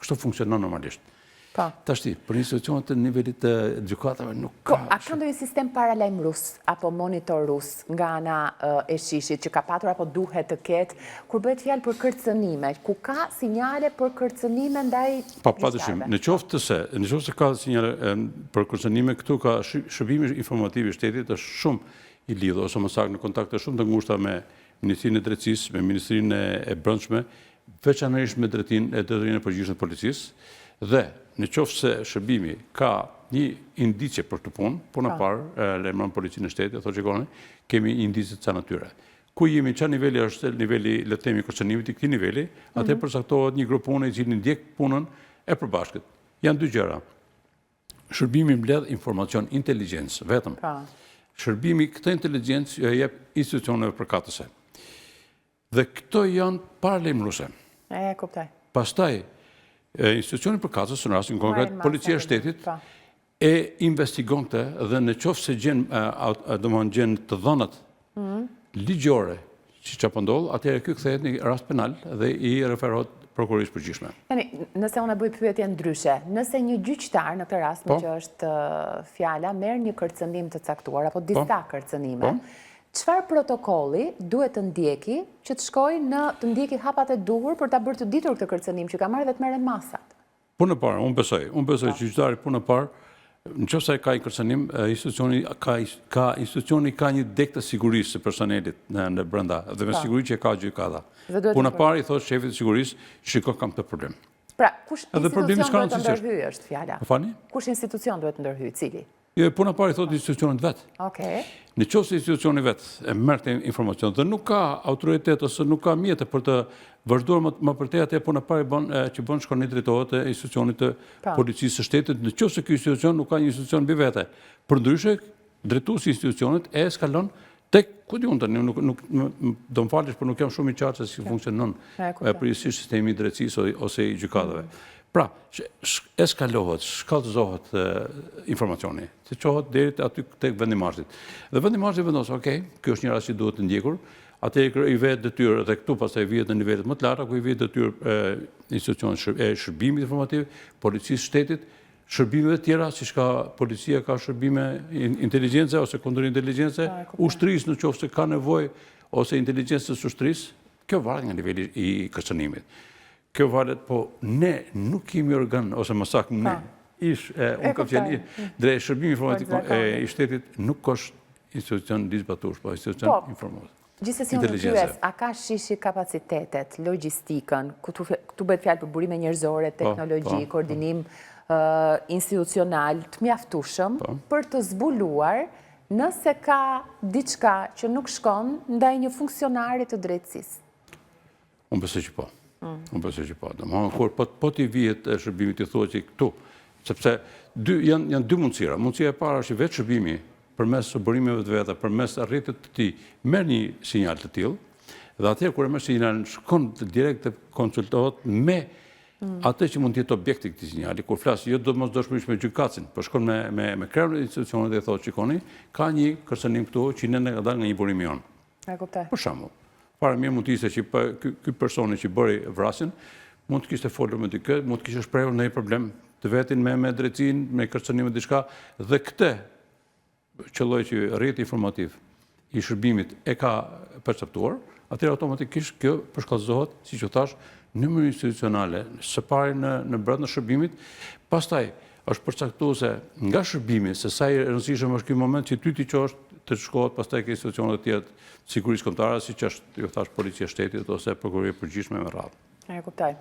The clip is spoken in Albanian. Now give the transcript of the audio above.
Kështu funksionon normalisht. Po. Tashti, për institucionet të nivelit të gjykatave nuk po, ka... A ka ndonjë sistem paralajmërues apo monitorues nga ana e SHISH-it që ka patur apo duhet të ketë, kur bëhet fjalë për kërcënime, ku ka sinjale për kërcënime ndaj Pa, pa dyshim, në qoftë se, në qoftë se ka sinjale për kërcënime, këtu ka shërbimi informativ i shtetit është shumë i lidhur, ose më saktë në kontakte shumë të ngushta me Ministrinë e Drejtësisë, me Ministrinë e Brendshme, veçanërisht me drejtinë e Drejtorinë e Përgjithshme të Policisë, dhe në qoftë se shërbimi ka një indicie për këtë punë, puna e parë, lajmëron policinë e shtetit, thotë shikoni, kemi një indicie të kësaj natyre. Ku jemi, çfarë niveli është niveli, le të themi, kërcënimit i këtij niveli, atëherë mhm. përcaktohet një grup pune i cili ndjek punën e përbashkët. Janë dy gjëra. Shërbimi mbledh informacion inteligjencë, vetëm. Po. Shërbimi këtë inteligjencë ia jep institucioneve përkatëse. Dhe këto janë paralajmëruese. E, kuptoj. Pastaj, institucioni përkatës, në rastin konkret, Policia e Shtetit, po. e investigon këtë dhe në qoftë se gjen, domethënë gjen të dhënat mhm. ligjore që ça po ndodh, atëherë ky kthehet në rast penal dhe i referohet prokurorisë përgjithshme. Tani, nëse unë e bëj pyetjen ndryshe, nëse një gjyqtar në këtë rast, po. që është fjala, merr një kërcënim të caktuar apo disa po. kërcënime, po. Çfarë protokolli duhet të ndjeki që të shkojë në të ndjeki hapat e duhur për ta bërë të ditur këtë kërcënim që ka marrë dhe të merren masat? Punë e parë, unë besoj, unë besoj që gjyqtari punë e parë, në qoftë se ka një kërcënim, institucioni ka ka institucioni ka një degë të sigurisë së personelit në në brenda dhe me siguri që e ka gjykata. Punë e parë i thotë shefit të sigurisë, shiko kam këtë problem. Pra, kush institucion duhet të ndërhyjë është fjala? Më falni? Kush institucion duhet të ndërhyjë, cili? Jo, puna e parë i thotë institucionit vet. Okej. Në qoftë se institucioni vet e merr këtë informacion dhe nuk ka autoritet ose nuk ka mjete për të vazhduar më, më përtej atë puna e parë bën që bën shkon i drejtohet e institucionit të po. policisë së shtetit, në qoftë se ky institucion nuk ka një institucion mbi vete. Përndryshe, drejtuesi i institucionit e eskalon tek ku di unë tani nuk nuk do më falësh, por nuk jam shumë i qartë se si funksionon përgjithësisht sistemi i drejtësisë ose i gjykatave. Pra, eskalohet, shkallëzohet informacioni, se çohet deri te aty tek vendimmarrësit. Dhe vendimmarrësi vendos, ok, ky është një rast që duhet të ndjekur, atëherë i vehet detyrë dhe këtu pastaj vihet në nivelet më të larta ku i vihet detyrë institucionit e shërbimit informativ, policisë shtetit, shërbimeve të tjera, siç ka policia ka shërbime inteligjence ose kundërintelligjence, ushtrisë në qoftë se ka nevojë ose inteligjencës së ushtrisë, kjo varet nga niveli i kërcënimit. Kjo varet, po ne nuk jemi organ, ose më saktë ne, ish, unë kam qenë, drejt shërbimi informativ i shtetit nuk është institucion ligjzbatues, po institucion po, informues. Gjithsesi unë pyes, a ka SHISH-i kapacitetet, logjistikën, këtu bëhet fjalë për burime njerëzore, po, teknologji, po, koordinim institucional të mjaftueshëm për të zbuluar nëse ka diçka që nuk shkon ndaj një funksionari të drejtësisë. Unë besoj që po. Mm. Unë besoj që po. Domethënë, kur po, po t'i vihet e shërbimit t'i thuhet që këtu, sepse dy, janë, janë dy mundësira. Mundësia e parë është që vetë shërbimi, përmes burimeve të veta, përmes rrjetit të tij, merr një sinjal të tillë, dhe atëherë kur e merr sinjalin, shkon direkt të konsultohet me mm. atë që mund të jetë objekti i këtij sinjali, kur flas jo domosdoshmërisht me gjykatësin, por shkon me me me kreun e institucionit dhe thotë shikoni, ka një kërcënim këtu që ne na ka dalë nga një burim jonë. E kuptoj. Për shembull, fare mirë mund të ishte që ky ky personi që bëri vrasjen mund të kishte folur me dikë, mund të kishte shprehur ndonjë problem të vetin me me drejtësinë, me kërcënime diçka dhe këtë qëlloi që rrjeti informativ i shërbimit e ka perceptuar, atëherë automatikisht kjo përshkallëzohet, siç ju thashë, në mënyrë institucionale, së pari në në brenda shërbimit, pastaj është përcaktuese nga shërbimi se sa i rëndësishëm është ky moment që ty t'i çosh të shkohet pastaj ke institucionet e tjera të sigurisë kombëtare, siç është, ju thashë, Policia e Shtetit ose Prokuroria e Përgjithshme me radhë. E kuptoj.